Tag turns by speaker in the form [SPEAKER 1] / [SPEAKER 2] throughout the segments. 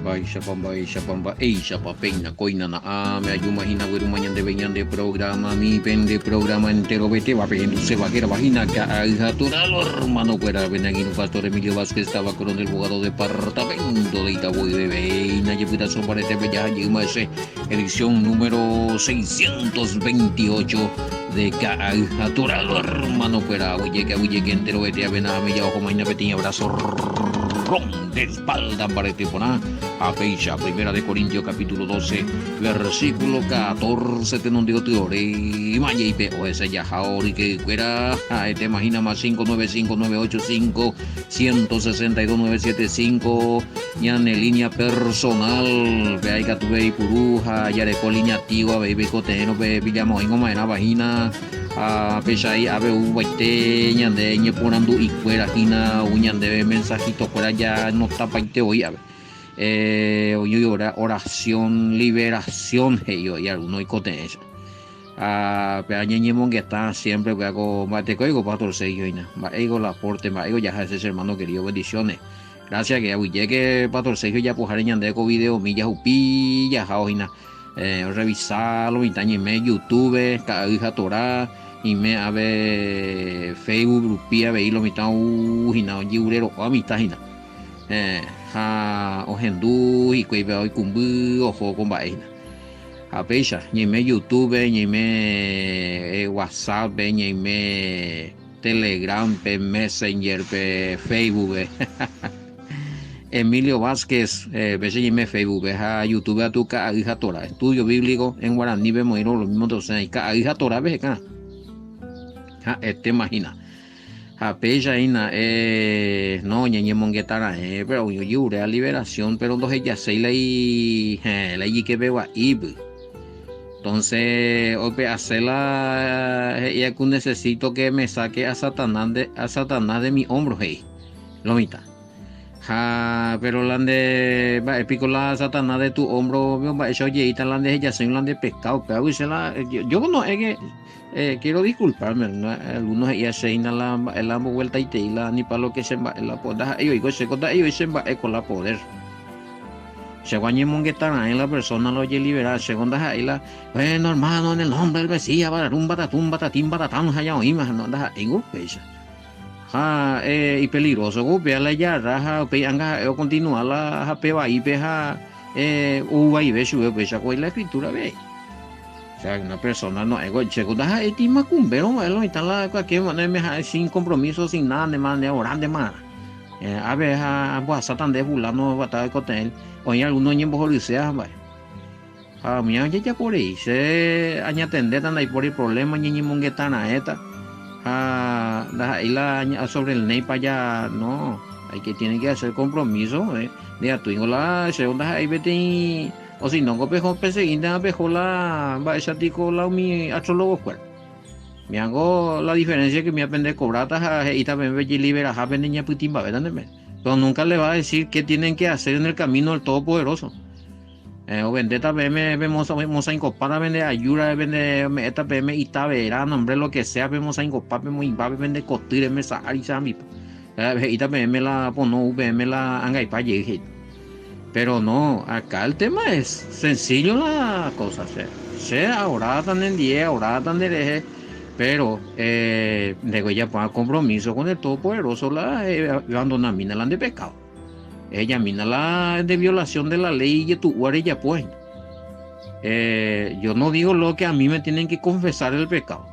[SPEAKER 1] Mba'éichapa, mba'éichapa, mba'éichapa péina kóina na'áme ajúma hína guerúma ñandéve ñande programami pende programa enterovetéva pehenduséva hérava hína Ka'ay ha Toralo hermano-kuéra pene angirũ Pastor Emilio Vázquez táva Coronel Bogado departamento de Itagua Ivevéina jepytaso mbaretépe jaha jeýma hese edición número 628 de Ka'ay ha Toralo hermano-kuéra aguyjéke aguyjéke enterovetéva pene na'áme jahóma hína peteĩ abrazo ron de espalda mbarete porã ha péicha Primera de Corintios capítulo 12 versículo 14 tenonde otyore jeipe ohese jaha oryke'ykuéra ha'etéma hína más 595 985 162 975 ñane línea personal pe aikatu pe ipuru ha jareko línea activa avei peikotevẽrõ pe pijamoĩngo ma'erãva hína Ha pechai ave ouvaite ñande ñeporandu'ikuéra hína ou ñandéve mensajitokuéra janotapaite voi ave. Eh, oñoiora oración, liberación he'i voi alguno oikotevẽcha. Ha pe añeñemongeta siempre upéva ko mba'etekóiko Pastor Sergio hína. Mba'éiko la aporte, mba'éiko jaha hese che hermano querido, bendiciones. Gracias que aguyjéke Pastor Sergio japoháre ñande ko videomi jahupi jaháo hína. Orrevisa lo mitã ñeime YouTube, ka'ay ha Torá, ime ave Facebook rupi avei lo mitã ou hína ojegurero'óva mitã hína. Ha ohendu hikuái pe oikũmby oho ko mba'e hína. Ha péicha, ñaime YouTube, ñaime WhatsApp-pe, ñaime Telegram-pe, Messenger-pe, Facebook-pe. Emilio Vázquez, péicha ñaime Facebook-pe ha YouTube atu Ka'ay ha Torá. Estudio bíblico en guaranípe moĩrõ lo mismo osẽ Ka'ay ha Torápe hekã. Ha'etéma hína. Ha péicha hína, eh, no, ñañemongeta raẽ, pero oĩ oje'uréva liberación, pero ndohejaséi la i, la ijykepegua'ípy. Entonces, oipe'ase la he'íva ku necesito que me saque a Satanás de, a Satanás de mi hombro, he'i lo mitã. Ha, pero la nde, mba'e piko la Satanás de tu hombro, mba'éicha ojeíta la ndehejaséi la nde pecado, upévagui che la, yo no es que Eh, quiero disculparme, ¿no? algunos he'i che hína la mba'e la ambovueltaitei la ni pa lo que che mba'e la poder, ndaha'éi oiko che ko ndaha'éi oĩ che mba'e ko la poder. Che ko añemongeta raẽ la persona la ojelibera, che ko ndaha'éi la, bueno hermano, en el nombre del Mesías, bararum, batatum, batatim, batatam, ha ya oĩma, no, ndaha'éingo upéicha. Ha eh, ipeligroso ko upéva la ijarra ha upéi anga ha'e okontinua la hape vaípe ha eh, ou vaive chupe upéicha ko la escritura avei. O sea, una persona no ego, che ko ndaha'éiti makumbérõ mba'e lo mitã la cualquier mane me ha'e sin compromiso, sin nada, nde ma nde orá nde ma. Eh, ave ha ambohasáta nde fulano guata oikotevẽ, oĩ alguno oñembohorysea ha mba'e. Ha umíva ojejapo rei, che añatendéta ndaipóri problema ñañemongeta raẽta ha ndaha'éi la sobre el néipa ja no, hay que tiene que hacer compromiso, eh, ndikatúingo la che ndaha'éi peteĩ O si no, ko peho peseguíntema peho la mba'éicha tiko la umi astrólogo-kuéra. Miango la diferencia que umíva pende cobráta ha he'íta peẽme pejeliberaha pende ñapytĩmba'éta ndépe. Pero nunca le va a decir qué tienen que hacer en el camino del Todopoderoso. Eh, ovendéta peẽme pemosaingopáta pende ayúra, pende ome'ẽta peẽme ita vera, nombre lo que sea pemosaingopa pemoĩmba pende kotýre mesa ári sarambipa. Eh, he'íta peẽme la pono ou peẽme la angaipa jey he'íta. Pero no, acá el tema es sencillo la cosa, che, che aoráta nendie, aoráta nderehe, pero eh, ndéko ejapo'ã compromiso con el Todopoderoso la eabandonamína la nde pecado, ehejamína la nde violación de la ley ijetu'úva rejapo hína. Eh, yo no digo lo que a mí me tienen que confesar el pecado,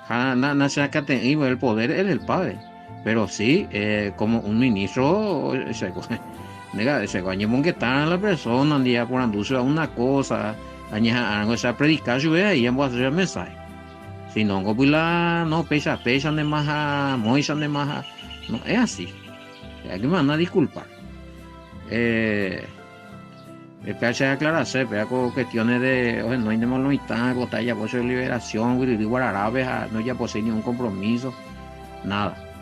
[SPEAKER 1] ha na, na che akate'ỹiva el poder es del Padre. Pero sí, eh, como un ministro, nega, che añemongeta la persona, ndi aporandu chupe una cosa, añeha'ãrõ che apredica chupe ahí ambohasa chupe mensaje. Si no, ngo la, no, péicha, péicha ndema ha móicha ndema ha, no es así. Hay que me van a disculpar. Eh, Péa che aclarase, péa ko cuestiones de ohenói ndema lo mitã, ko ta ejapo che liberación, guyryry guararápe ha no ejaposéi ni un compromiso, nada.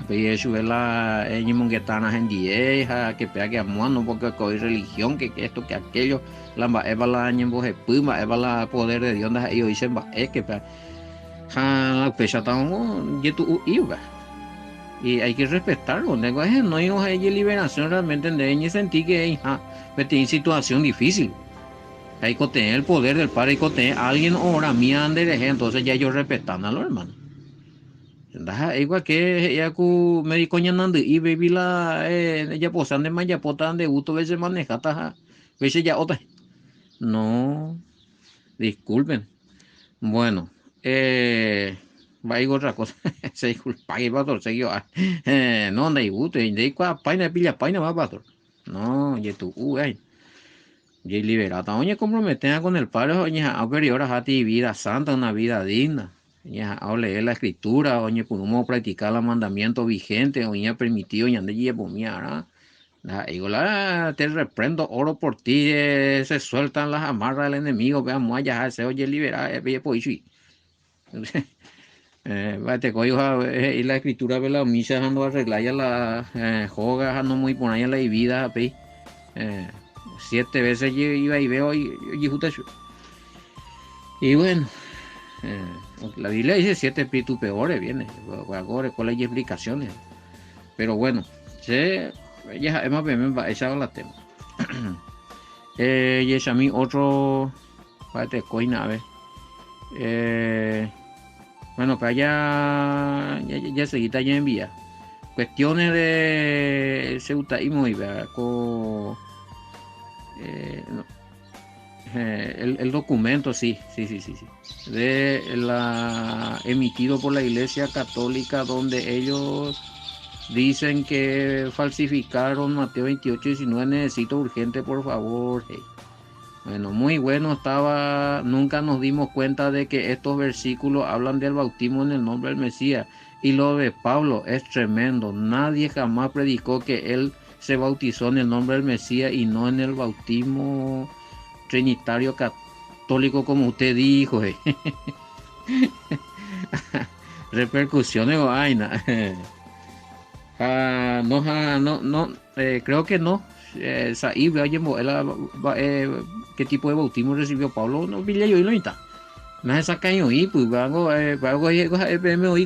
[SPEAKER 1] Upéi chupe la eñemongetarã hendie ha que péa que amóa no porque ko religión, que esto, que aquello, la mba'épa la ñembohepy, mba'épa la poder de Dios ndaha'éi oĩ che mba'e, que péa. Ha upéicha taongo jetu'u'i upéva. Y hay que respetarlo. Ndéko ehenói oheje liberación realmente nde eñesenti que eĩha peteĩ situación difícil. Aikotevẽ el poder del Padre, aikotevẽ alguien oramía nderehe, entonces ya yo respetána lo hermano. Ndaha'éi que he'íva ku médico ñanandy'i baby la ejaposa ndéma ejapóta nde gusto veces manejáta ha veces ja'óta. No, disculpen. Bueno, mba'éiko otra cosa. Se disculpa pastor, seguió. No, ndaigusto, ndaikuaapáina, epillapáina pastor. No, jetu'u, ay. Jeliberata, oñecomprometea con el Padre, oñeha'ã operiora vida santa, una vida digna. Oñeha'ã leer la escritura, oñepyrũmo practicar los mandamientos vigentes, oña permitido ñande jepomía, Digo, la, te reprendo, oro por ti, se sueltan las amarras del enemigo, veamos allá, se oye liberar, eh, la escritura ve la misa no arregla ya la joga no muy por ahí la vida pe siete veces iba y veo y y y bueno, la Biblia dice siete espíritus peores viene, con las explicaciones. Pero bueno, se ya hemos echado la tema. Y a mí otro parte coina a ver. Bueno, pues ya ya ya seguita ya envía. Cuestiones de ceutaísmo y vea, con no, el documento, sí, sí, sí, sí, sí, de la emitido por la Iglesia Católica, donde ellos dicen que falsificaron Mateo 28, 19, necesito urgente, por favor. Hey. Bueno, muy bueno estaba, nunca nos dimos cuenta de que estos versículos hablan del bautismo en el nombre del Mesías. Y lo de Pablo es tremendo, nadie jamás predicó que él se bautizó en el nombre del Mesías y no en el bautismo trinitario católico como usted dijo. Repercusiones, vaina. Ah, no, no, no, creo que no. Eh, qué tipo de bautismo recibió Pablo, no vi yo y lo está. No es sacaño y pues algo algo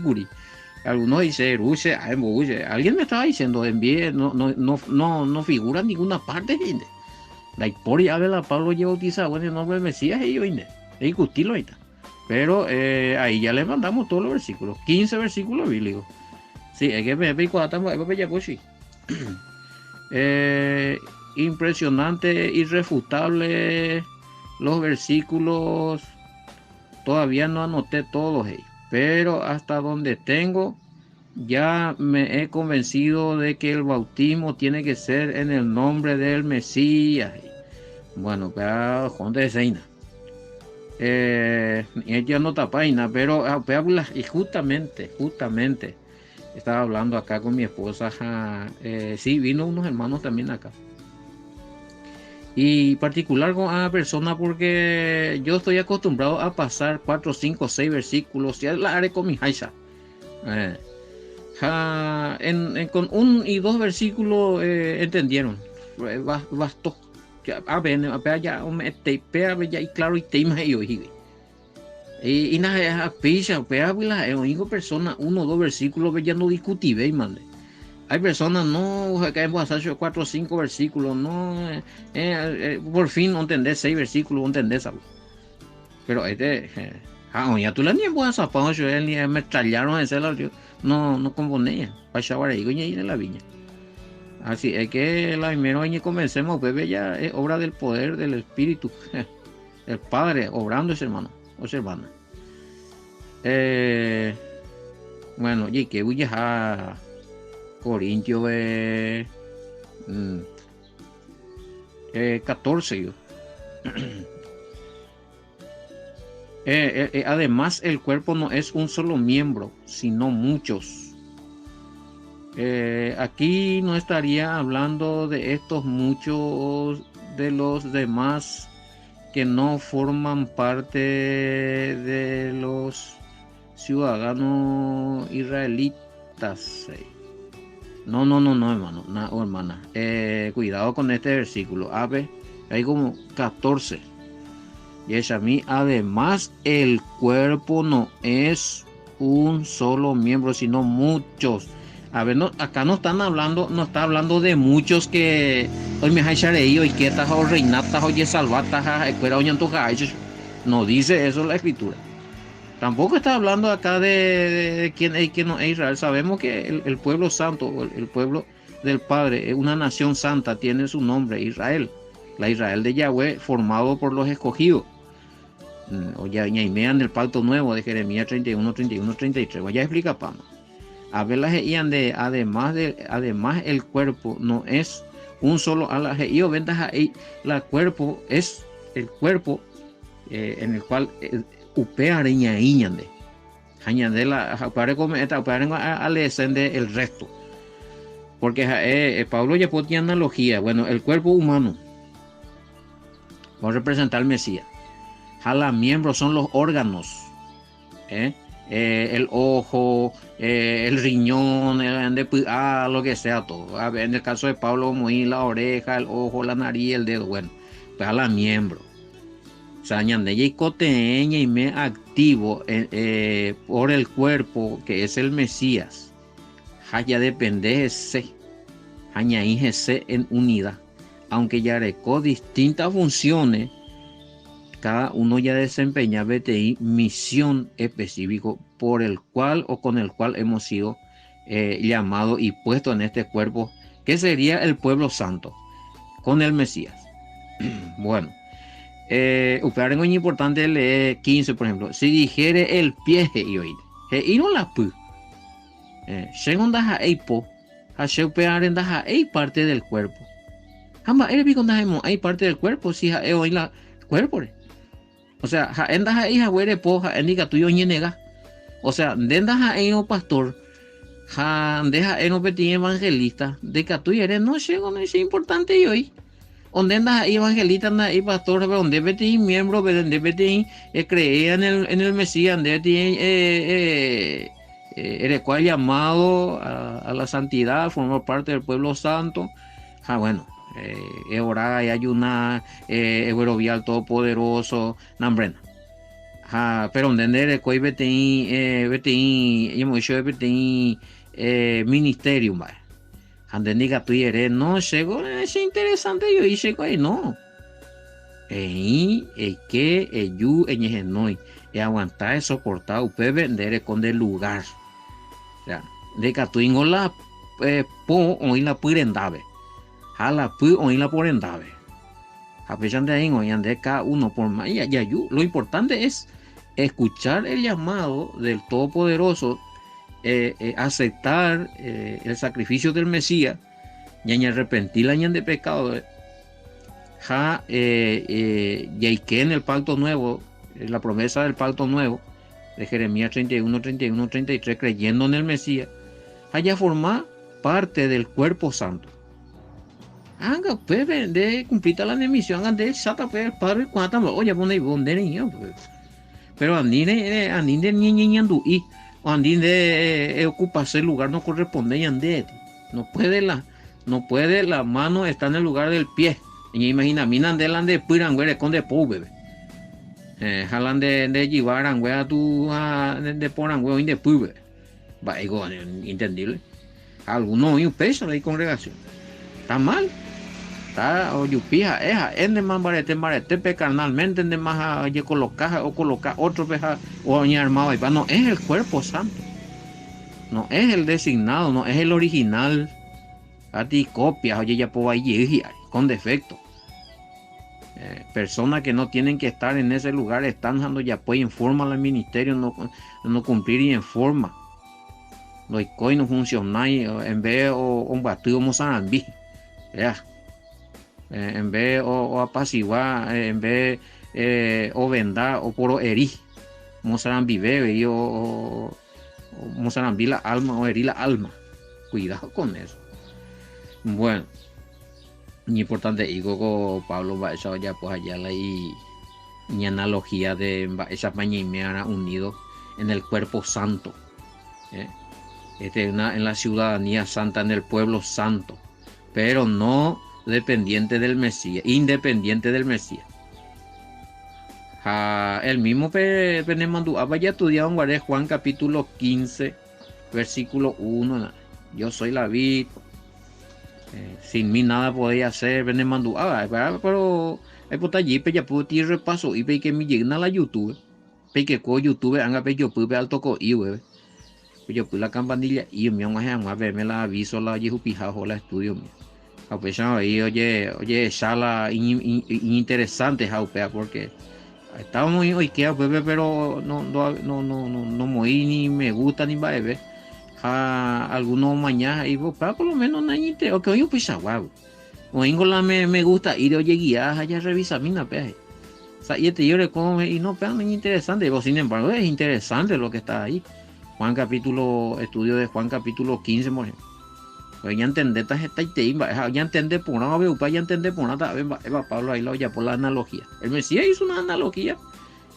[SPEAKER 1] kuri. Algunos dicen, ruche, alguien me estaba diciendo, envíe, no, no, no, no, no figura en ninguna parte, gente. La historia de la Pablo lleva bautizado en el nombre del Mesías y yo, discutirlo ahí está. Pero ahí ya le mandamos todos los versículos, 15 versículos bíblicos. Sí, es que me pico impresionante, irrefutable los versículos. Todavía no anoté todos, pero hasta donde tengo ya me he convencido de que el bautismo tiene que ser en el nombre del Mesías. Bueno, pero Juan de Seina. Ella no tapaina, pero y justamente, justamente estaba hablando acá con mi esposa. Sí, vino unos hermanos también acá. Y particular con una persona porque yo estoy acostumbrado a pasar 4, 5, 6 versículos. Ya la haré con mi haisa. Con un y dos versículos entendieron. Bastó. A ver, ya, ya, y claro, y tema y y nada, picha, la persona, uno o dos versículos, ya no discutí, ve, mande. Hay personas, no, que hemos hecho 4 o 5 versículos, no, por fin no entendés 6 versículos, no entendés algo. Pero este, ya tú la ni zapado, yo ni me trallaron ese lado, no, no componía, para ahí en la viña. Así es que la primero y comencemos, bebé, ya es obra del poder del Espíritu, el Padre obrando ese hermano o esa hermana. Bueno, y que voy a Corintio 14 yo. Además, el cuerpo no es un solo miembro, sino muchos. Aquí no estaría hablando de estos muchos de los demás que no forman parte de los ciudadanos israelitas. No, no, no, no, hermano, no, hermana. Cuidado con este versículo. A ver, hay como 14. Y es a mí, además, el cuerpo no es un solo miembro, sino muchos. A ver, no, acá no están hablando, no está hablando de muchos que oimeháicha rei oikéta ha orreináta ha ojesalváta ha ha'ekuéra oñantoha'áicha. No dice eso la escritura. Tampoco está hablando acá de, de, quién es y quién no es Israel. Sabemos que el, el pueblo santo, el, el pueblo del Padre, es una nación santa, tiene su nombre, Israel. La Israel de Yahweh, formado por los escogidos. O ya ñaimean del pacto nuevo de Jeremías 31, 31, 33. Ya explica Pama. A ver las de además de además el cuerpo no es un solo a la ventaja la cuerpo es el cuerpo eh, en el cual eh, upe areña iñande ha ñande la upévare kome'ẽta upévare aleesende el resto porque ha'e Pablo ojapo tĩ analogía bueno el cuerpo humano va a representar al Mesías ha la miembro son los órganos eh, eh, el ojo eh, el riñón el de py'a lo que sea todo a ver, en el caso de Pablo como la oreja el ojo la nariz el dedo bueno pues a la miembro O sea, ñande jaikoteẽ ñaime activo eh, por el cuerpo que es el Mesías ha jadepende hese ha ñaĩ hese en unidad. Aunque jareko distintas funciones, cada uno ya desempeña peteĩ misión específico por el cual o con el cual hemos sido eh, llamado y puesto en este cuerpo, que sería el pueblo santo, con el Mesías. Bueno, eh, upéva rengo iñimportante leer 15, por ejemplo. Si dijere el pie, he'i oíne, he'írõ la py, eh, chéngo ndaha'éi po, ha che upévare ndaha'éi parte del cuerpo. Ha mba'ére piko ndaha'emo'ãi parte del cuerpo si ha'e oĩ la cuerpo-re? O sea, ha'e ndaha'éi haguére po, ha'e ndikatúi oñenega. O sea, nde ndaha'éirõ pastor ha nde ha'érõ peteĩ evangelista, ndikatúi ere, no, chéngo no che importante oĩ. O nde ndaha'éi evangelista, ndaha'éi pastor, pero nde peteĩ miembro, pero nde peteĩ creía en el, en el Mesías, nde peteĩ eh, eh, erekua llamado a, a la santidad, formar parte del pueblo santo. Ha bueno, eorá, eayuna, eguerovia al Todopoderoso, nambrena. Ha pero nde nderekói peteĩ peteĩ ñemoĩ chéve peteĩ ministerio mba'e. Ha nde ndikatúi ere, no, chéko che interesante joi chéko ai, no. Eĩ, eike, eju, eñehenói, eaguanta, esoporta upépe nde reko nde lugar. O sea, ndikatúingo la po oĩ la py rendápe, ha la py oĩ la po rendápe. Ha péicha nde aĩngo ñande cada uno por más jaju, lo importante es escuchar el llamado del Todopoderoso, eh, eh, aceptar eh, el sacrificio del Mesías, ñañarrepenti la ñande pecado ha jaike en el pacto nuevo, la promesa del pacto nuevo de Jeremías 31, 31, 33, creyendo en el Mesías, ha jaforma parte del cuerpo santo. Anga upépe nde cumplita la ne misión, anga nde echáta pe Padre kuãta mba'e ojapo nde ivo nde reño upépe. Pero ani re ani nde ñeñeñandu'i o ani nde eocupase lugar no corresponde ñandéve. No puede la no puede la mano está en el lugar del pie. Eñeimaginamína nde la nde py rangue reko nde po upépe. Eh, ha la nde nde jyva rangue atu ha nde po rangue oĩ nde pýpe. Mba'éiko entendible. Ha alguno oĩ upéicha la icongregación. Está mal. Está ojupi ha'e, ha'e ndema mbarete mbaretépe carnalmente ndema ha ojekoloka ha okoloka ótrope ha oñearma vaipa. No es el cuerpo santo. No es el designado, no es el original. Ati copia ha ojejapo vai jey hi'ári, con defecto. Eh, personas que no tienen que estar en ese lugar están ha ndojapói en forma la ministerio, no, no cumplíri en forma. Ndoikói, no funcionái, en vez ombyaty omosarambi. Ya. Eh, en vez oapacigua, en vez eh, ovenda, oporo'eri. Omosarambive avei o, omosarambi la alma, oeri la alma. Cuidado con eso. Bueno. Iñimportante'íko ko Pablo mba'éicha ojapo aja la iñanalogía de mba'éichapa ñaime'arã unido en el cuerpo santo. ¿Eh? Este, una, en la ciudadanía santa, en el pueblo santo, pero no dependiente del Mesías, independiente del Mesías. Ha el mismo pe, penemandu'ápa jaestudiárõ guare Juan capítulo 15, versículo 1. Yo soy la vid, eh, sin mí nada podéis hacer, penemandu'a, pero aipota jey pejapo peteĩ repaso'i peikemi jeýna la YouTube, peikeko YouTube anga pejopy pe alto ko'i upépe, pejopy la campanilla'i umi og̃uahẽ hag̃ua peẽme la aviso la ojehupiha oho la estudio umi. Ha upéicha avei ojehecha la iñinteresanteha upéva porque heta omoĩ oikéva upépe pero no no no no nomoĩ ni me gusta ni mba'eve ha alguno omaña he'i upéva por lo menos nañinte ok oĩ upeichaguágui oĩngo la me me gusta'íre ojeguia ha jarrevisamína péa he'i sa'ietei oreko he'i no péa naiñinteresante sin embargo es interesante lo que está ahí Juan capítulo estudio de Juan capítulo 15 por ejemplo Pues ñantendéta hetaitei mba'e ha ñantende porã ave upe ñantende porãta ave mba'épa Pablo ahí la ojapo la analogía. El Mesías hizo una analogía,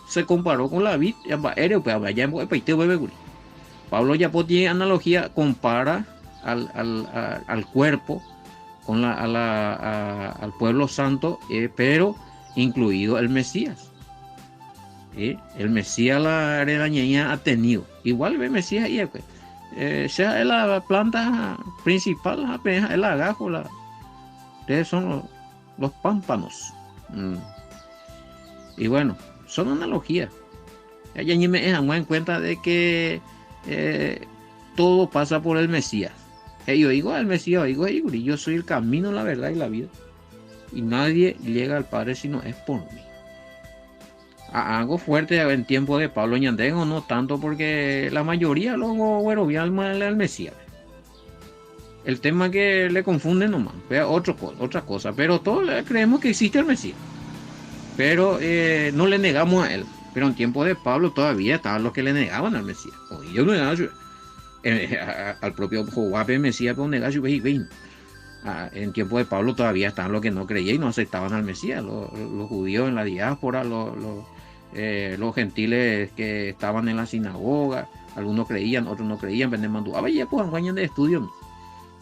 [SPEAKER 1] se comparó con la vid, mba'ére upe ave ñambo'epaite upépe kuri. Pablo ojapo tiene analogía, compara al, al, al, al cuerpo con la, a la, a, al pueblo santo, eh, pero incluido el Mesías. Eh, el Mesías la redañaía ha tenido. Igual el Mesías y pues. Eh, sea la planta principal, el agajo, la, ustedes son los, los pámpanos. Mm. Y bueno, son analogías. Ya me en cuenta de que eh, todo pasa por el Mesías. Yo digo al Mesías, digo, yo soy el camino, la verdad y la vida. Y nadie llega al Padre si no es por mí. Algo fuerte en tiempo de Pablo Ñandengo, no tanto porque la mayoría luego al, al Mesías. El tema que le confunde nomás, otro, otra cosa, pero todos creemos que existe el Mesías. Pero eh, no le negamos a él. Pero en tiempo de Pablo todavía estaban los que le negaban al Mesías. Yo no negaba eh, al propio Jehová Mesías, pero negaba Ah, en tiempo de Pablo todavía estaban los que no creían y no aceptaban al Mesías, los, los judíos en la diáspora, los, los, eh, los, gentiles que estaban en la sinagoga, algunos creían, otros no creían, ah, ya pues de estudio.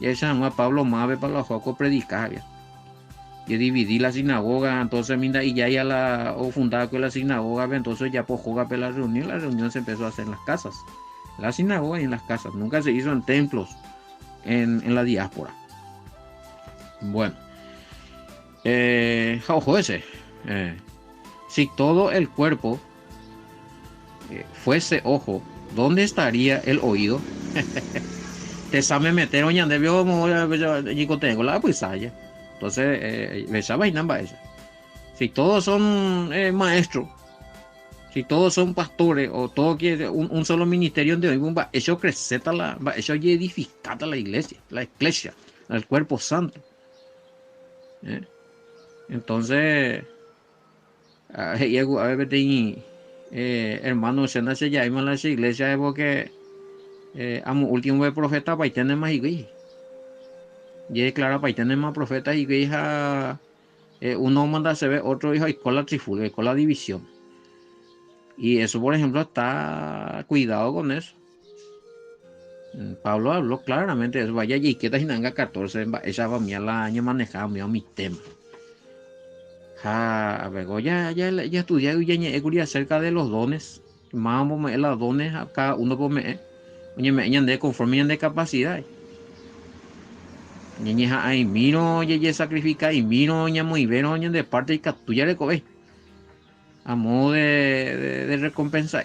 [SPEAKER 1] Y esa Pablo Mave para los jocos predicar. Yo dividí la sinagoga, entonces minda y ya ya la o fundada con la sinagoga, entonces ya pues juega la reunión, la reunión se empezó a hacer en las casas. La sinagoga y en las casas, nunca se hizo en templos en, en la diáspora. Bueno, eh, ojo ese. Eh, si todo el cuerpo eh, fuese ojo, ¿dónde estaría el oído? Tesame meter ñande vio tengo la pues Entonces, eh, esa. Si todos son eh, maestros, si todos son pastores o todo quiere un, un solo ministerio de hoy, eso creceta la, eso edificata la iglesia, la iglesia, el cuerpo santo. ¿Eh? Entonces, he'i ave peteĩ eh, hermano che ndacheja'éima la che iglesia porque eh, amo último pe profeta paiténema hikuái. Jedeclara paiténema profeta hikuái ha eh, uno manda chéve otro hijo oiko la trifulca, oiko la división. Y eso, por ejemplo, está cuidado con eso. Mm, Pablo habló claramente de eso. Vaya, jaikéta hína 14, esa familia la año manejaba mi tema. Ja, luego ya, ya, ya estudié y ya ñe'ẽ acerca de los dones. Más los dones a cada uno por me. Oye, conforme ñande capacidad. Ñañeha'ãimírõ jajesacrifica'imírõ ñamoĩvérõ ñande parte ikatu jarekove a modo de, de, de recompensa.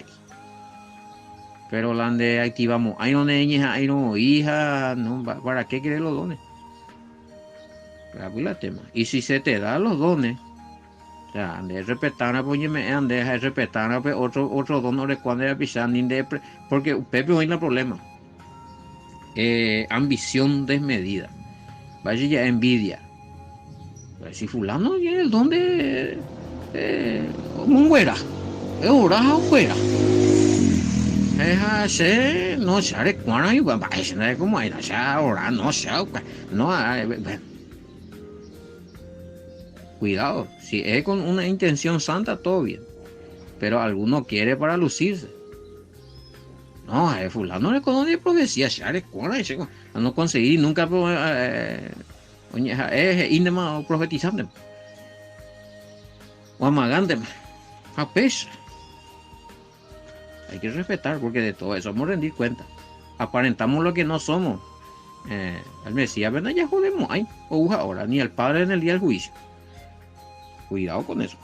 [SPEAKER 1] Pero la nde activamo'ãirõ neñeha'ãirõ hija, no, ¿para qué querés los dones? la tema. Y si se te da los dones, o sea, ande respetar pues ñeme'ẽ ande ha respetar pe otro otro don orekua nde rapicha ni nde porque upépe oĩ la problema. Eh, ambición desmedida. Vaya ya envidia. Si fulano tiene el don de eh, monguera, es oraja fuera. Eh, che, no, che arekuára mba'e como era, che ora, no, che, no, bueno. Cuidado, si es con una intención santa, todo bien. Pero alguno quiere para lucirse. No, eh, fulano le con de profecía, che arekuára, che, no conseguí nunca, eh, eh, indema profetizando. O amagante, a pesa. Hay que respetar porque de todo eso vamos a rendir cuenta. Aparentamos lo que no somos. Eh, al Mesías ndajajodemo'ãi ou ha'óra, ni al Padre en el día del juicio. Cuidado con eso.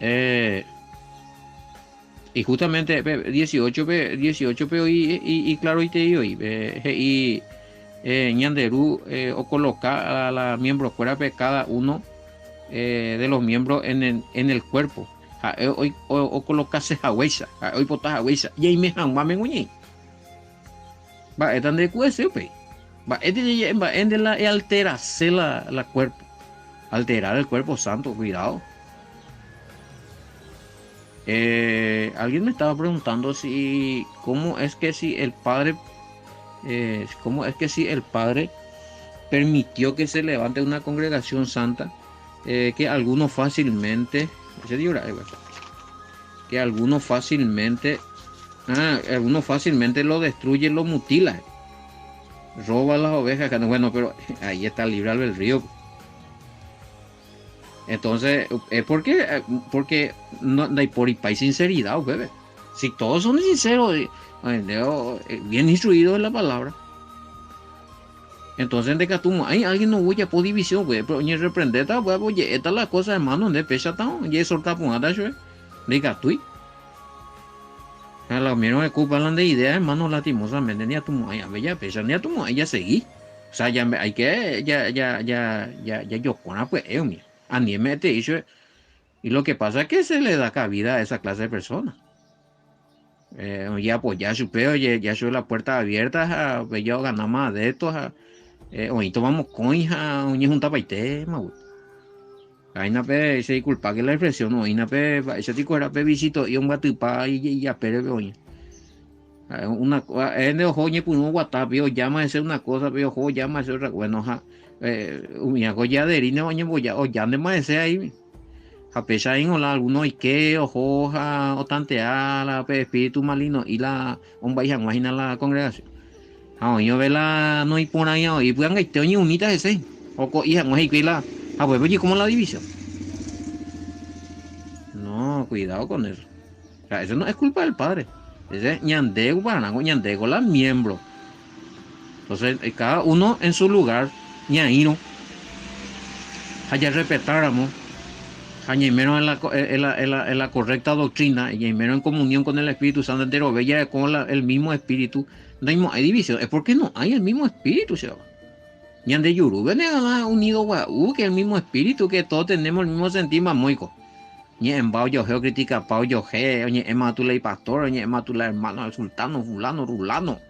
[SPEAKER 1] Eh, y justamente 18 pe 18 pe oĩ iclaroitei oĩ he'i eh, ñande Ru eh, ocoloca a la miembro kuérape cada uno eh, de los miembros en el, en el cuerpo. Ha'e okolokase haguéicha, ha'e oipota haguéicha, jaime hag̃uáme g̃uiñai. Mba'éta nde ku'ese upéi? Mba'éte jaje'e mba'e nde la ealterase la, la cuerpo? Alterar el cuerpo santo, cuidado. Eh, alguien me estaba preguntando si cómo es que si el padre eh, cómo es que si el padre permitió que se levante una congregación santa eh, que algunos fácilmente que algunos fácilmente ah, algunos fácilmente lo destruye, lo mutila roba las ovejas bueno pero ahí está libre albedrío entonces es porque porque no hay sinceridad bebé si todos son sinceros eh, bien instruidos en la palabra Entonces ndekatumo'ãi alguien ou ojapo división upépe, pero oñerreprendéta upéva oje'éta la cosa hermano nde péichata ojeexorta porãta chupe, ndaikatúi. Ha la umírõ ekupa la nde idea hermano lastimosamente ndiatumo'ãi ápe ja péicha ndiatumo'ãi jasegi. O sea ja hay que ja ja ja ja jajokuárã pya'e umi. Ani eme'ẽtei chupe. Y lo que pasa es que se le da cabida a esa clase de persona. Eh, ojeapoja chupe, ojeheja chupe la puerta abierta ha upéi oganáma adepto ha eh, oĩtoma mokõi ha oñehuntapaitéma voi. Áina pe che disculpa que la expresión oĩna pe mba'éicha tiko héra pe vichito'i ombyatypa ijapére pe oĩ. Ha'e una ha'e nde oho oñepyrũ oguata pe ojáma hese una cosa pe oho ojáma hese otra bueno ha eh, umíva ko ojeaderíne oñemboja ojántema hese ahí. Ha péicha ningo la alguno oike oho ha otantea la pe espíritu maligno'i la ombyai hag̃ua hína la congregación. Ha oĩ ove la noĩporãiva oĩ py'angaite oñeunita hese, oko'i hag̃ua hikuái la ha upépe ojeikóma la división. No, cuidado con eso. O sea, eso no es culpa del padre. Ese ñande guarã, ñande ko la miembro. Entonces, cada uno en su lugar ñaĩrõ ha jarrespetáramo ha ñaimérõ en la, en la, en la, en la correcta doctrina, ñaimérõ en comunión con el Espíritu Santo, enterove jareko la, el mismo Espíritu, ndaimo'ãi división, es porque no hay el mismo Espíritu, che Ñande jurúpe ne'ãva unido gua'u, que el mismo Espíritu, que todos tenemos el mismo sentir, mamóiko. Ñe'ẽmba ojohe, ocriticapa ojohe, oñe'ẽma tu la ipastor, oñe'ẽma tu la hermano, sultano, fulano, rulano.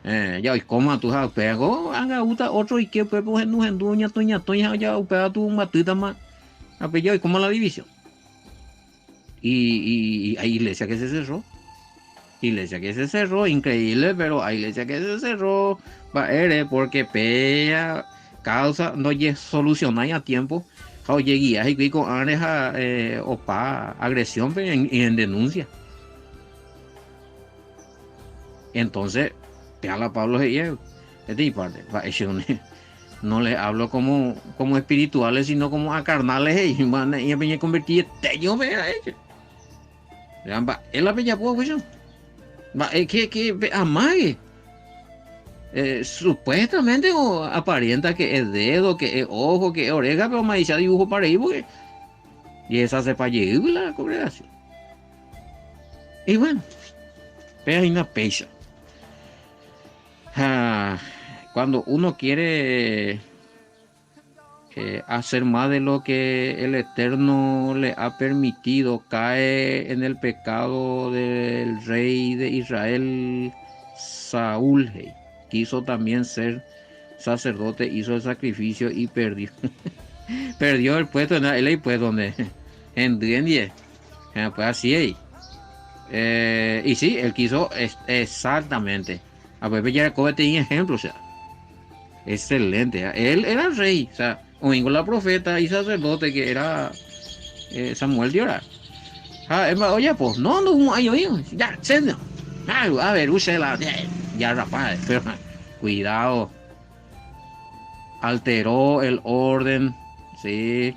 [SPEAKER 1] Eh, ja oikóma tu ha upéva anga otro oike upépe ohendu hendu oñatõi ñatõi ha ja upéva tu ombyatýtama ha pe ja oikóma la división. Y, y, y hay iglesia que se cerró. Iglesia que se cerró, increíble, pero hay iglesia que se cerró. Mba'ére, porque péa causa ndojesolucionái a tiempo ha ojeguia hikuái ko'ãre ha eh, opa agresión-pe en, en denuncia. Entonces, péa la Pablo he'i peteĩ parte, mba'éicha no les hablo como, como espirituales, sino como a carnales, he'i, mba'e peñeconvertiete yo pe Mba'e la pejapo upéicha? Mba'e que, que pe amague? Eh, supuestamente o aparenta que es dedo, que es ojo, que es oreja, pero maicha dibujo para ahí porque y esa sepa jey la congregación. Y bueno, pe hína péicha. Ha cuando uno quiere eh, hacer más de lo que el Eterno le ha permitido, cae en el pecado del rey de Israel, Saúl. Hey. Quiso también ser sacerdote, hizo el sacrificio y perdió. perdió el puesto en el pues donde en 10. Pues así es. Eh, y sí, él quiso exactamente. A ver, ya tenía ejemplo, o sea. Excelente. Él era el rey, o sea, oingo la profeta y sacerdote que era eh, Samuel de orar. Ah, oye, pues, no, no, ay, oye, ya, señor. A ver, use la, ya rapaz, pero cuidado. Alteró el orden, sí.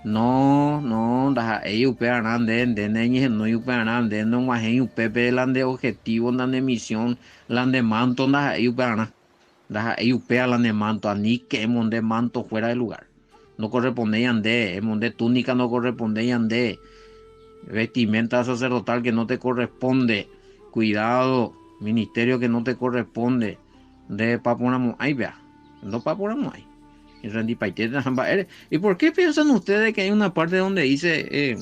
[SPEAKER 1] No, no, ndaha'éi upearã nde, nde neñehenói upearã, nde nog̃uahẽi upépe la nde objetivo, la nde misión, la nde manto ndaha'éi upearã. Ndaha'éi upéva la ne manto, aníke emonde manto fuera de lugar. No correspondéi ande, emonde túnica no correspondéi ande, vestimenta sacerdotal que no te corresponde, cuidado, ministerio que no te corresponde, nde paporãmo'ãi péa, ndopaporãmo'ãi. Rendipaitéta ha mba'ére. ¿Y por qué piensan ustedes que hay una parte donde dice eh,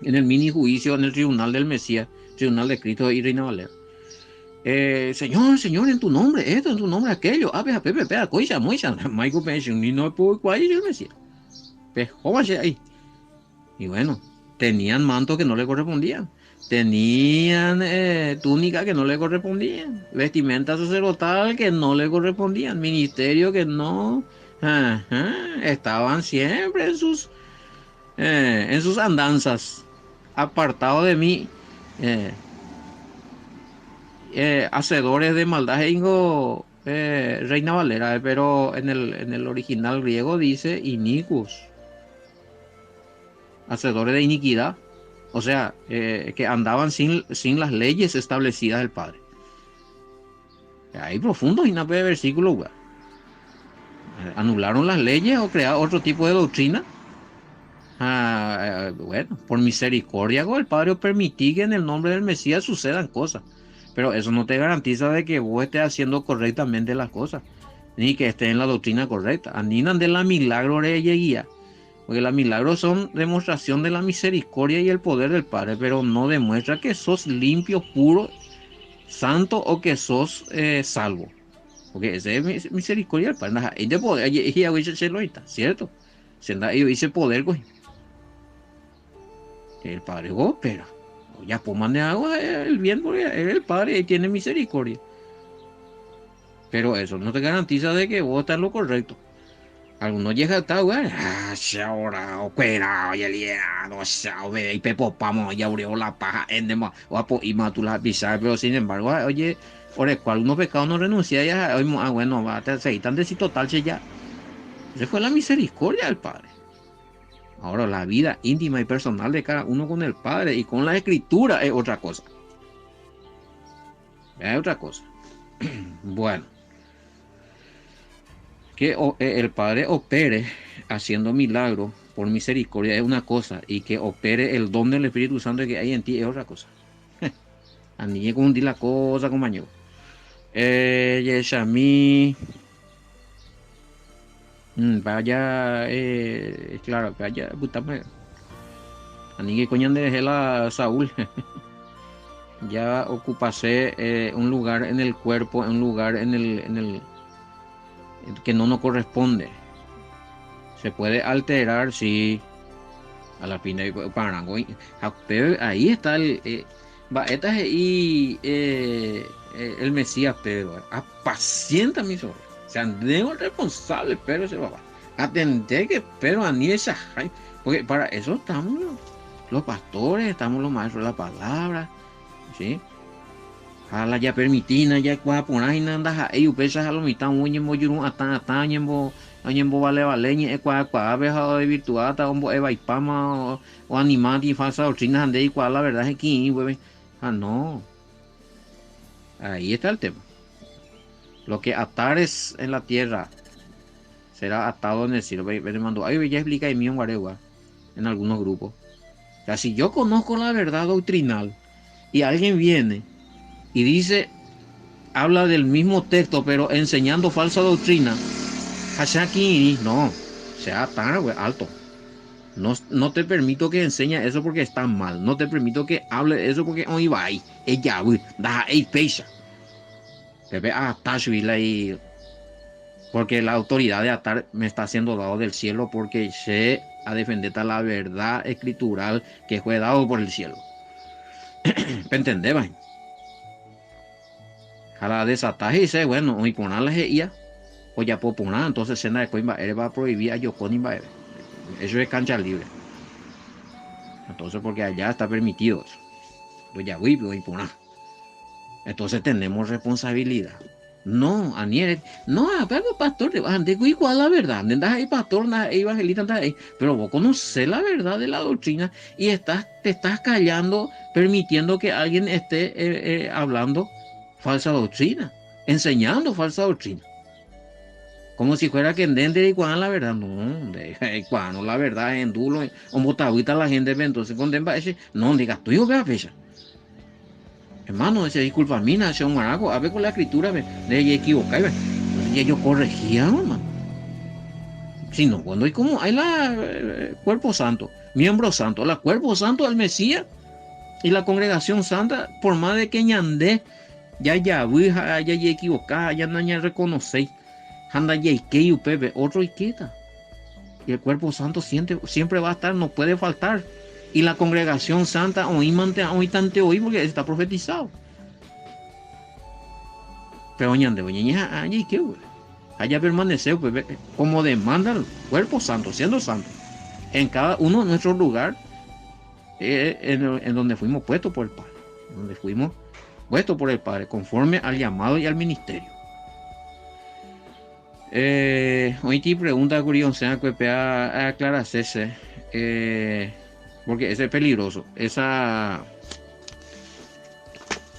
[SPEAKER 1] en el mini juicio, en el tribunal del Mesías, tribunal de Cristo y Reina Valera? Eh, señor, Señor, en tu nombre, esto, en tu nombre, aquello, ape, ape, pepe, acoicha, moicha, maico, ni no puedo el Mesías. Pejóvase ahí. Y bueno, tenían manto que no le correspondían, tenían eh, túnica que no le correspondían, vestimenta sacerdotal que no le correspondían, ministerio que no... estaban siempre en sus, eh, en sus andanzas, apartados de mí, eh, hacedores de maldad, ingo Reina Valera, pero en el, en el original griego dice inicuos hacedores de iniquidad, o sea, eh, que andaban sin, sin las leyes establecidas del Padre. Ahí profundo y de versículo, Anularon las leyes o crearon otro tipo de doctrina. Ah, eh, bueno, por misericordia con el Padre permití que en el nombre del Mesías sucedan cosas. Pero eso no te garantiza de que vos estés haciendo correctamente las cosas, ni que estés en la doctrina correcta. Aninan de la milagro de guía. Porque los milagros son demostración de la misericordia y el poder del Padre, pero no demuestra que sos limpio, puro, santo o que sos eh, salvo. Porque esa es misericordia del Padre. Y de poder, ¿cierto? Ese poder, pues. El Padre opera. Ya pues agua el bien porque es el Padre y tiene misericordia. Pero eso no te garantiza de que vos estás en lo correcto. Algunos llegan a güey, ah, ahora, o cuera, oye, liado, sabe, y pepo pamo, ya abrió la paja, endema, o apo y tu la pisar, pero sin embargo, oye, por el cual unos pecados no renuncia, ya, hoy, ah, bueno, va, te seguir tan total, ya. Esa fue la misericordia del Padre. Ahora, la vida íntima y personal de cada uno con el Padre y con la Escritura es otra cosa. Es otra cosa. Bueno. Que eh, el Padre opere haciendo milagros por misericordia es una cosa y que opere el don del Espíritu Santo que hay en ti es otra cosa. A mí con la cosa, compañero. Eh, Yeshami. Mm, vaya, eh, claro, vaya, puta madre. Ani coño de la Saúl. ya ocupase eh, un lugar en el cuerpo, un lugar en el, en el que no nos corresponde. Se puede alterar, sí, a la pinta de parango. Ahí está el eh, va, y eh, eh, el Mesías Pedro. Apacienta mi sobre. O sea, el responsable, pero ese papá. Atender que pero a ni esa porque para eso estamos los, pastores, estamos los maestros de la palabra, ¿sí? Ha la japermitína jaikuaa porã hína ndaha'éi upéicha ha lo mitã oñembojuru atã atã oñembo oñembovale vale ñe'ẽ kuaa kuaápe ha odevirtuáta ombo'e vaipáma oanimáti falsa doctrina ha nde eikuaa la verdad heki'ĩ upépe ha no ahí está el tema lo que atares en la tierra será atado en el cielo penemandu'ái ja explica-imi guaregua en algunos grupos o sea si yo conozco la verdad doctrinal y alguien viene y dice, habla del mismo texto, pero enseñando falsa doctrina, no, sea tan alto. No, no te permito que enseñe eso porque está mal. No te permito que hable eso porque hoy va ahí. Ella, da peisa. Pepe, ah, y porque la autoridad de atar me está siendo dado del cielo porque sé a defender la verdad escritural que fue dado por el cielo. ¿Me entendés, Ha la desata he'ise, bueno, oĩ porã la he'ía, ojapo porã, entonces che nda'ekói mba'érepa aprohibi ajoko ni mba'eve. Eso es cancha libre. Entonces, porque allá está permitido eso. Ndojavýi pe oĩ porã. Entonces tenemos responsabilidad. No, ani ere, no, pero pastor, nde oikuaa la verdad, nde ndaha'éi pastor, ndaha'éi evangelista, ndaha'éi, pero vos conocés la verdad de la doctrina y estás, te estás callando, permitiendo que alguien esté eh, eh, hablando falsa doctrina, enseñando falsa doctrina. Como si fuera que ndénte reikuaa la verdad. No, nde reikuaárõ la verdad ehendu ombotavýta la héntepe, entonces ko nde mba'e che, no, ndikatúi upéva péicha. Hermano, che disculpamína, che og̃uarã ko'ápe ko la escritura-pe, nde rejeequivokáiva. Entonces jajokorrehíarõ, hermano. Si no, pues ndoikomo'ãi la cuerpo santo, miembro santo, la cuerpo santo del Mesías y la congregación santa, por más de que ñande Jajavy ha jajeekivoka ha ñanañarrekonoséi ha ndajaikéi upépe, ótro oikéta. Y el cuerpo santo siempre va a estar, no puede faltar. Y la congregación santa oĩmante oĩtante oĩ porque está profetizado. Pero ñande ñañeha'ã jaike upépe ha japermanece upépe como demanda el cuerpo santo, siendo santo, en cada uno de nuestro lugar eh, en, donde fuimos puestos por el Padre, donde fuimos puestos por el Padre, conforme al llamado y al ministerio. Eh, oĩti pregunta kuri osẽakue pe aclarase che, eh, porque ese es peligroso. Esa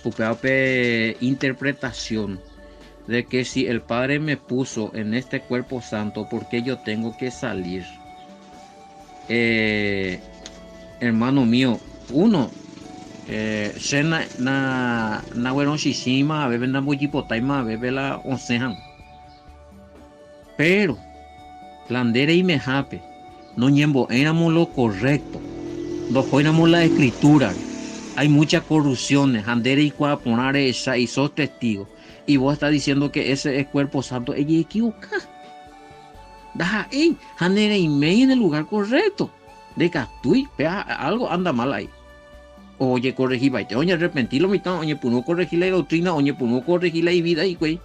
[SPEAKER 1] upéva pe interpretación de que si el Padre me puso en este cuerpo santo, ¿por qué yo tengo que salir? Eh, hermano mío, uno, eh, che na, na, naguerõchichĩma avépe ndambojipotáima avépe la osẽ hag̃ua. Pero, la nde reimehápe, noñembo'éiramo lo correcto, ndohóiramo la escritura-re, hay mucha corrupciones ha nde reikuaa porã rehecha y sos testigo, y vos estás diciendo que ese es cuerpo santo, ejeequivoca. Ndaha'éi ha nereiméi en el lugar correcto. Ndekatúi, pe algo anda mal ahí. Ojekorrehipaite, oñearrepenti lo mitã, oñepyrũ okorrehi la idoctrina, oñepyrũ okorrehi la ivida hikuái.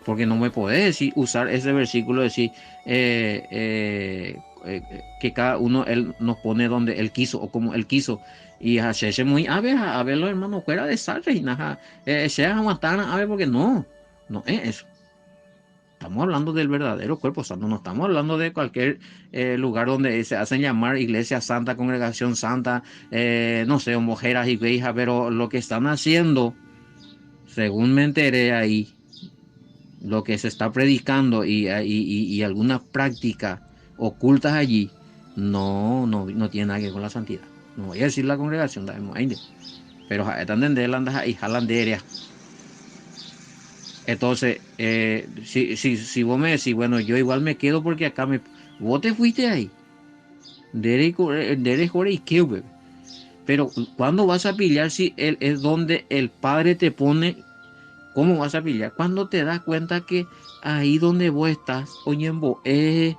[SPEAKER 1] Porque no me podés decir, usar ese versículo, decir eh, eh, eh, que cada uno él nos pone donde él quiso o como él quiso. Y ha che che muy ave, ha ave los hermanos fuera de sal, reina, ha, eh, che aguantar ave porque no, no es eso. Estamos hablando del verdadero cuerpo santo, no estamos hablando de cualquier eh, lugar donde se hacen llamar iglesia santa, congregación santa, eh, no sé, mujeres y hija, pero lo que están haciendo, según me enteré ahí, lo que se está predicando y, y, y, algunas prácticas ocultas allí, no, no, no tiene nada que ver con la santidad. No voy a decir la congregación, pero entonces, eh, si, si, si vos me decís, bueno, yo igual me quedo porque acá me... Vos te fuiste ahí. Eh, pero ¿cuándo vas a pillar si él es donde el Padre te pone? ¿Cómo vas a pillar? Cuando te das cuenta que ahí donde vos estás, oye, eh,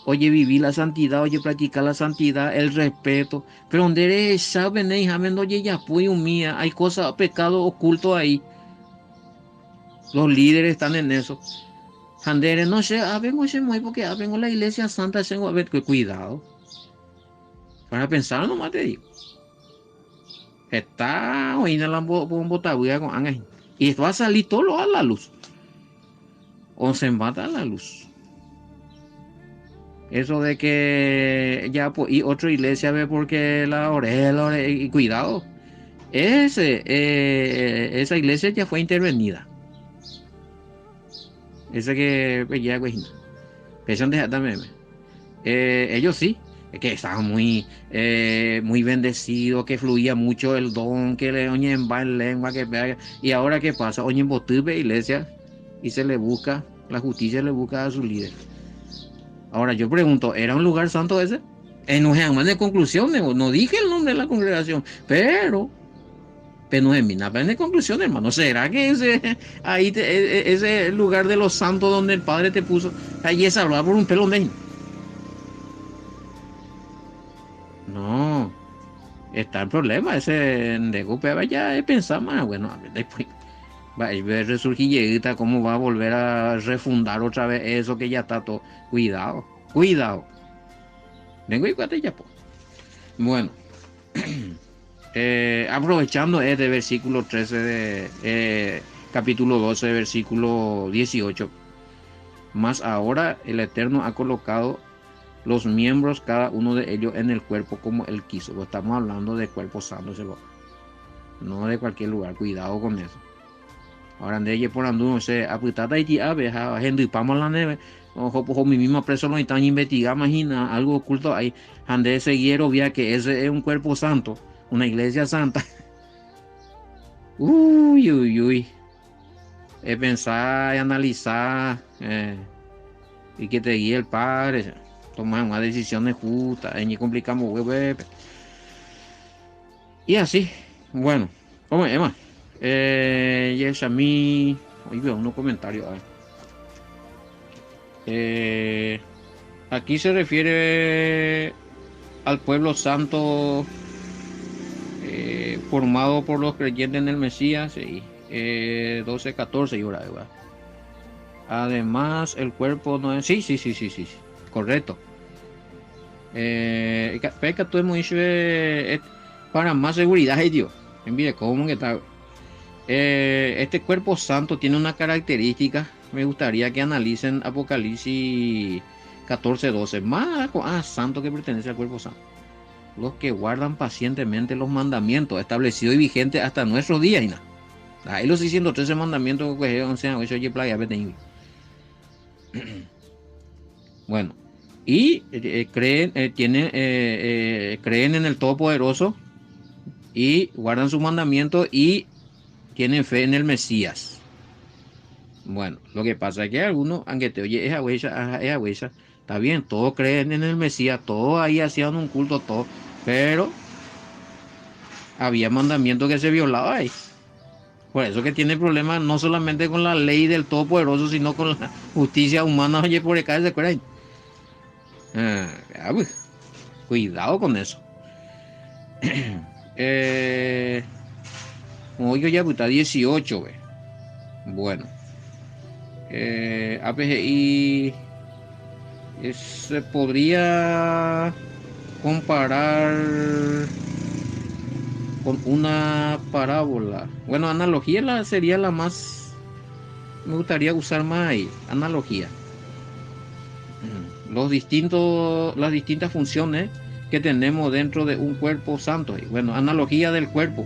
[SPEAKER 1] oye, vivir la santidad, oye, practicar la santidad, el respeto. Pero donde eres, saben, oye, ya mía, hay cosas, pecado oculto ahí. Los líderes están en eso. Andere, no sé, ah, vengo ese muy porque ah, vengo a la iglesia santa, tengo a ver, cuidado. Para pensar nomás te digo. Está oína la botavía con ángel. Y esto va a salir todo a la luz. O se embata a la luz. Eso de que ya pues, y otra iglesia ve porque la oré, y cuidado. Ese, eh, esa iglesia ya fue intervenida. Ese que pues, ya pues, también. Eh, ellos sí, que estaban muy, eh, muy bendecidos, que fluía mucho el don, que le oyen en lengua, que y ahora qué pasa, oyen botupe iglesia y se le busca, la justicia le busca a su líder. Ahora yo pregunto, ¿era un lugar santo ese? En no de conclusiones, no dije el nombre de la congregación, pero pero no es de conclusión, hermano. ¿Será que ese, ahí e, e, ese lugar de los santos donde el Padre te puso, ahí es salvado por un pelón de No, está el problema ese de ya he pensado más, bueno, a ver, después va a ver resurgir cómo va a volver a refundar otra vez eso que ya está todo. Cuidado, cuidado. Vengo y cuate ya, pues. Bueno, eh, aprovechando este versículo 13 de eh, capítulo 12, versículo 18. Mas ahora el Eterno ha colocado los miembros, cada uno de ellos, en el cuerpo como él quiso. Estamos hablando de cuerpo santo, no de cualquier lugar. Cuidado con eso. Ahora nde ejeporandu, no sé, apytáta iti'ápe ha hendypáma la nde ojo ojo mi misma preso lo están investiga imagina algo oculto ahí ha nde seguí erovia que ese es un cuerpo santo, una iglesia santa. Uy, uy, uy. Epensá, eanalisa, eh, y que te guíe el Padre, toma hag̃ua decisiones justas, eñecomplica mbogue upépe. Y así, bueno, ome'ẽma. Eh, jahechami, oĩve unos comentarios. A ver. Eh, aquí se refiere al pueblo santo eh, formado por los creyentes en el Mesías, sí, eh, 12, 14 y hora, ¿verdad? Además, el cuerpo no es... Sí, sí, sí, sí, sí, correcto. Eh, pe katu emoĩ chupe para más seguridad, he'i tio. Hembireko omongeta. Eh, este cuerpo santo tiene una característica, me gustaría que analicen Apocalipsis 14, 12. Más ko'ã santo que pertenece al cuerpo santo. Los que guardan pacientemente los mandamientos establecidos y vigentes hasta nuestros días. Hína. Ahí los 613 mandamientos kuehe osẽ haguéicha ojeplagea peteĩgui. Bueno, y eh, creen, eh, tienen, eh, creen en el Todopoderoso y guardan sus mandamientos y tienen fe en el Mesías. Bueno, lo que pasa es que algunos, aunque te oye, esa huella, esa huella, está bien, todos creen en el Mesías, todos ahí hacían un culto, todo, pero había mandamientos que se violaba ahí. Por eso que tiene problemas no solamente con la ley del Todopoderoso, sino con la justicia humana. Oye, por acá se acuerdan. Ah, pues, cuidado con eso. eh, oye, ya está 18, ve. Bueno. Eh, APGI se podría comparar con una parábola. Bueno, analogía la, sería la más... Me gustaría usar más ahí, analogía. Los distintos, las distintas funciones que tenemos dentro de un cuerpo santo. Bueno, analogía del cuerpo,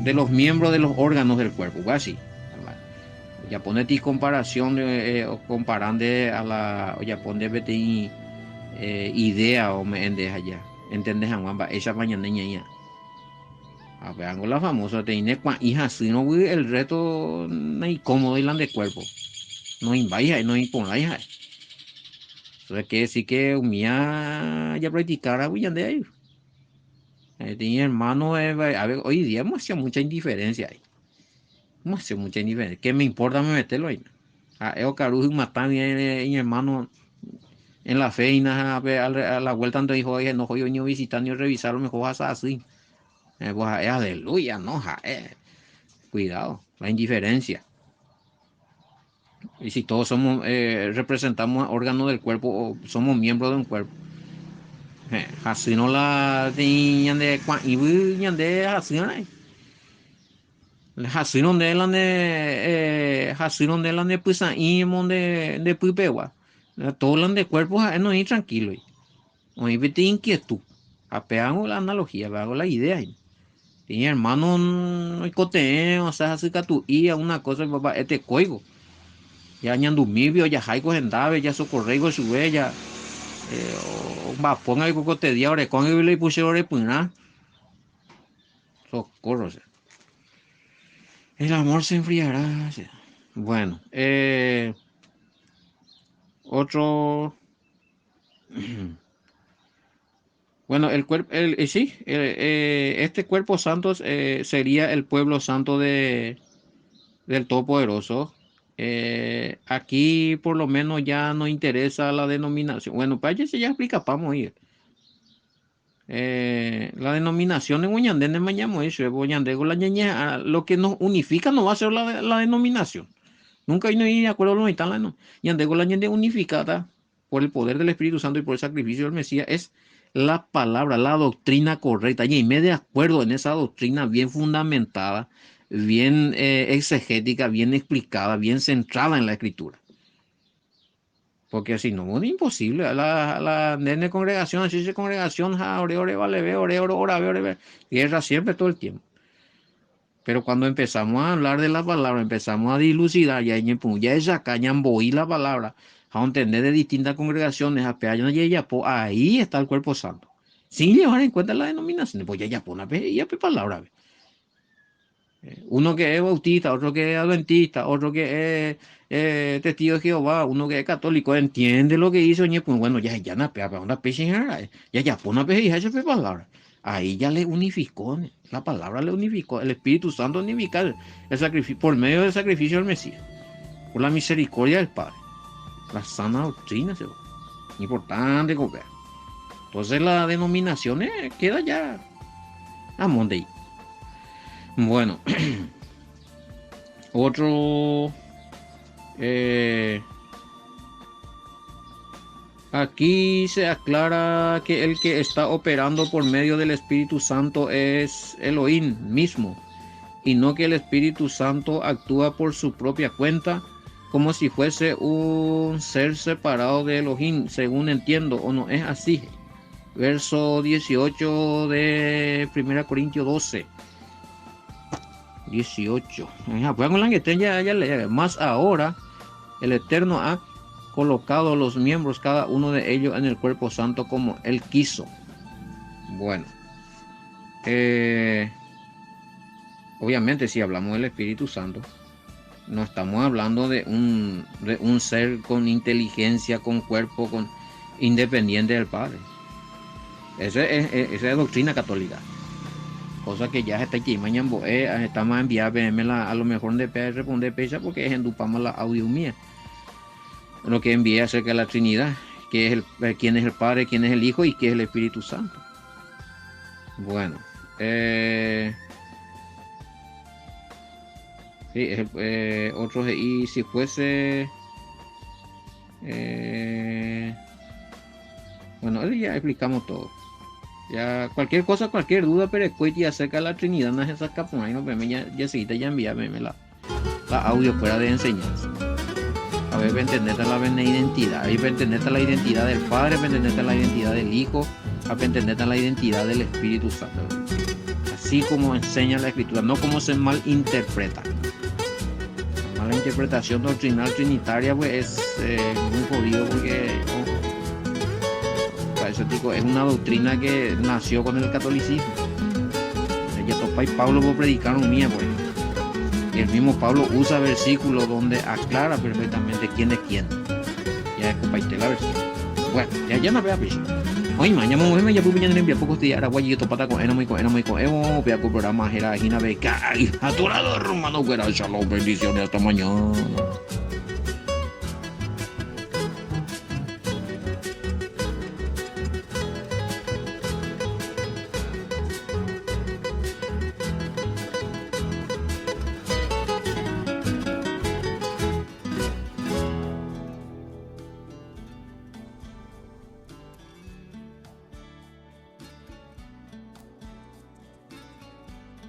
[SPEAKER 1] de los miembros de los órganos del cuerpo, así. Ojapóneti comparación eh, comparande a la ojapónde peteĩ eh, idea ome'ẽ nde aja entende hag̃ua mba'éichapa ñande ñaĩha. Ha pévango la famosa teĩ ne kuã'i hasýrõgui el resto naicómodoi la nde cuerpo. Noĩmbái ha'e, noĩporãi ha'e. Entonces quiere decir que umía japracticaragui ñande ahí. Peteĩ hermano, a ver, hoy día hemos hecho mucha indiferencia ahí. Hemos mucha indiferencia. ¿Qué me importa me meterlo ahí? Ha'e okaru hymatã iñermano en la fe hína a la vuelta ante hijo no hoy ni visitar ni revisar lo mejor hasa así. Eh, pues ha'e aleluya, no ha'e. Cuidado, la indiferencia. Y si todos somos, eh, representamos órganos del cuerpo o somos miembros de un cuerpo. Eh, hasýrõ la ñande kuã'ívy ñande hasýrõ. Hasýrõ nde la nde eh, hasýrõ nde la nde pysã'i nde nde pypegua. Todo la nde cuerpo ha'e noĩ tranquilo. Oĩ peteĩ inquietud. Ha pévango la analogía, pévango la idea hína. Peteĩ hermano oikotevẽ osẽ hasykatu'i alguna cosa mba'e tekóiko. Ja ñandumígui ojaháiko hendápe, jasokorréiko chupe, ja eh, omba'apónga ko te día orekóngui la ipuchero repyrã. Socorro, o sea. El amor se enfriará. O sea. Bueno, eh, otro. Bueno, el cuerpo, el, eh, sí, eh, este cuerpo santo eh, sería el pueblo santo de, del Todopoderoso. Eh, aquí por lo menos ya no interesa la denominación. Bueno, para allá se ya explica, vamos a ir. Eh, la denominación en ñande mañamo eso, la ñaña, lo que nos unifica no va a ser la, la denominación. Nunca hay no de acuerdo lo mitad, no. Ñande la ñande unificada por el poder del Espíritu Santo y por el sacrificio del Mesías es la palabra, la doctrina correcta. Y me de acuerdo en esa doctrina bien fundamentada. bien exegética, bien explicada, bien centrada en la escritura. Porque si no, es imposible. La, la nene congregación, así se congregación, ja, ore, ore, vale, ve, ore, ore, ora, ve, ore, ve. Guerra siempre, todo el tiempo. Pero cuando empezamos a hablar de la palabra, empezamos a dilucidar, ya, ya esa caña la palabra, a entender de distintas congregaciones, a ahí está el cuerpo santo. Sin llevar en cuenta la denominación, pues ya ya pone ya palabra. Uno que es bautista, otro que es adventista, otro que es testigo de Jehová, uno que es católico, entiende lo que hizo, pues bueno, ya ya na ya ya pone ya palabra. Ahí ya le unificó, la palabra le unificó, el Espíritu Santo unifica el sacrificio, por medio del sacrificio del Mesías, por la misericordia del Padre. La sana doctrina, se va. Importante, copiar. Entonces la denominación queda ya a monte. Bueno, otro. Aquí se aclara que el que está operando por medio del Espíritu Santo es Elohim mismo, y no que el Espíritu Santo actúa por su propia cuenta, como si fuese un ser separado de Elohim, según entiendo, o no es así. Verso 18 de 1 Corintios 12. 18. Ya, ya, Más ahora, el Eterno ha colocado los miembros, cada uno de ellos, en el cuerpo santo como él quiso. Bueno, obviamente si hablamos del Espíritu Santo, no estamos hablando de un ser con inteligencia, con cuerpo, con independiente del Padre. Esa es, esa es doctrina católica. Cosa que ya está aquí, mañana está más enviada a lo mejor de responder pesa porque es en la audio mía. Lo que envié acerca de la Trinidad, que es el, quién es el Padre, quién es el Hijo y qué es el Espíritu Santo. Bueno, sí, es el, otro, y si fuese, bueno, ya explicamos todo. Ya cualquier cosa, cualquier duda, pero y acerca de la Trinidad, no es esa no, pero ya, ya seguida ya envíame la audio fuera de enseñanza. A ver, entender la identidad, ahí entender la identidad del Padre, entender la identidad del Hijo, a entender la identidad del Espíritu Santo. Así como enseña la Escritura, no como se malinterpreta. La mala interpretación doctrinal trinitaria pues es muy jodido porque oh, eso, tipo, es una doctrina que nació con el catolicismo. Ya Topa y Pablo predicaron mía, pues. Y el mismo Pablo usa versículos donde aclara perfectamente quién es quién. Ya es la versión. Bueno, ya ya no vea piso. Hoy mañana me ya pupi ya poco día ara guayi topata con eno muy con eno muy con emo vea programa era hina beca aturador hermano shalom, bendiciones, hasta mañana.